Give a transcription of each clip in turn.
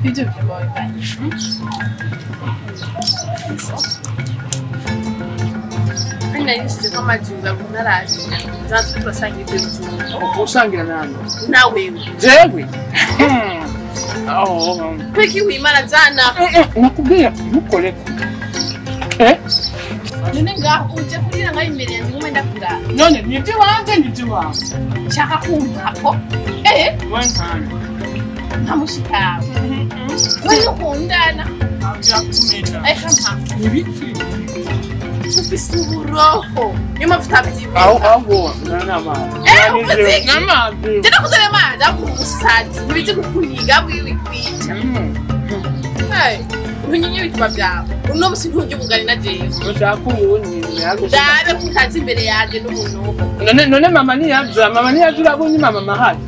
Ibyo bijambo bivanye. Kandi nari nshyize ko amajyuza naraje. Nzatwe turasangira ibyo bijumba. Usangira nani? Nawewe. Jewe? Oh. Kweki wimara zana. Nakubwira ntukoreko. Eh? None ngaho uje kurira ngaho imbere yanjye ngume ndakurara. None nibyo wanjye nibyo wawe. Nshaka kumva ko. Eh? We nkanje. Nka mushikawe. We ntukundana. Eka mpa. Ibiki? Ufise uburoho. Niyo mpamvu utabyibuka. Aho aho n'amazi. Eh, uvuze iki? N'amazi. Njye nakuzaniye amazi ahubwo umusazi. Ntibizi kukuniga wiwe kwica. Hey, ntunyenye ibituma byawe. Uno musi nturya ubugari na jewe. Ushaka ubunyine. Ndabe ko utazi imbere yanjye n'ubunuko. None none mama niyabya, mama niyabya urabonye mama mahari.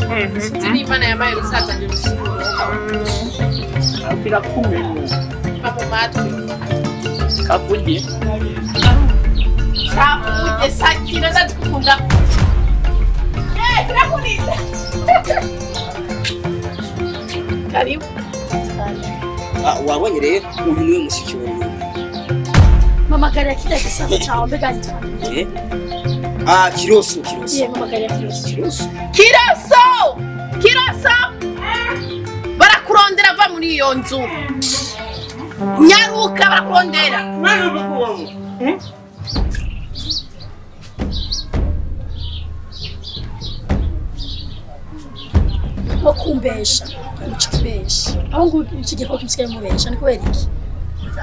Sinzi n'Imana yamaye rusaza nje rufise uburoho. Abwira kumenya. Va mu matwi. Kavuge. Kavuge sakira ndazi kukunda. Eh, turakurinda. Karibu. Wabonye rero uyu niwe mushiki wawe. Mama gari akija gisaza cyawe mbega yitwa. Eh? Ah, Kiroso, Kiroso. Ye mama gari ya Kiroso. Kiroso. Kiroso! Kiroso! Barakurondera va muri iyo nzu. Nyaruka barakurondera. Nko kumbesha, kumbesha. Aho ngo iki gihe kimsigaye mubesha ni kubera iki?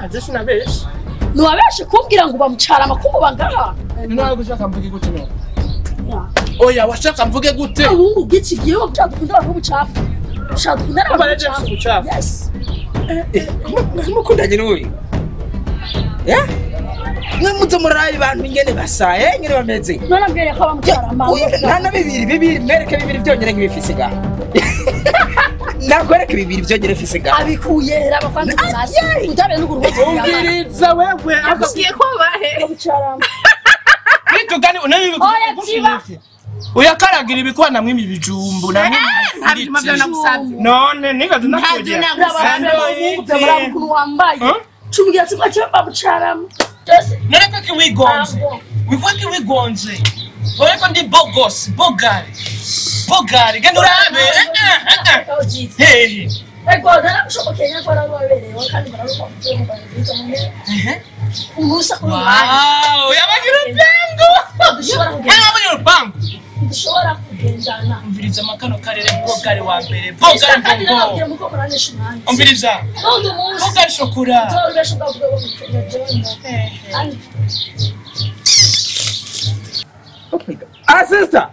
Aje sinabesha. Nuwabeshe kumbwira ngo bamucara amakumbo bangaha. None gushaka mvuge gute no? Oya washaka mvuge gute? Ubu bw'iki gihe bwadukunda abantu b'ubucafu. Ushaka abantu b'ubucafu. Yes. Mukundanye n'uyu. Eh? Mwe muzo murayi bantu ingene basa, eh ingene bameze. None mbwire ko bamucara amakumbo. Uyu nta bibiri bibiri mwereke bibiri byonyine nk'ibifise gaha. Nakwereka bibiri byonyine mfise gaha. Abikuye raba kwanza hasi. Utabe n'uguruhuza. Ungiriza wewe akubwiye ko bahe. Bamucara. Bitugani unani Oya tiba. Uyakaragira ibikwa namwe ibijumbu namwe. Nta bijumba byawe nagusavye. None nigaze nakujya. Ntabyo ukuntu wambaye. Cumbwira ati kwacho bamucaramo. None ko kiwigonze. Wikwa kiwigonze. Oya ko ndi bogos, bogari. Bogari genda urabe. Hehe. Ego naramushobokeye ko arababerewe kandi bararuka kuvuye mu bantu mu Umusa kuri Wow, yabagira urupangu. Yabagira urupangu. Dushobora kugendana. Umviriza amakano karere bogari wa mbere. Bogari bongo. Umviriza. Bogari shokora. Ah, sister.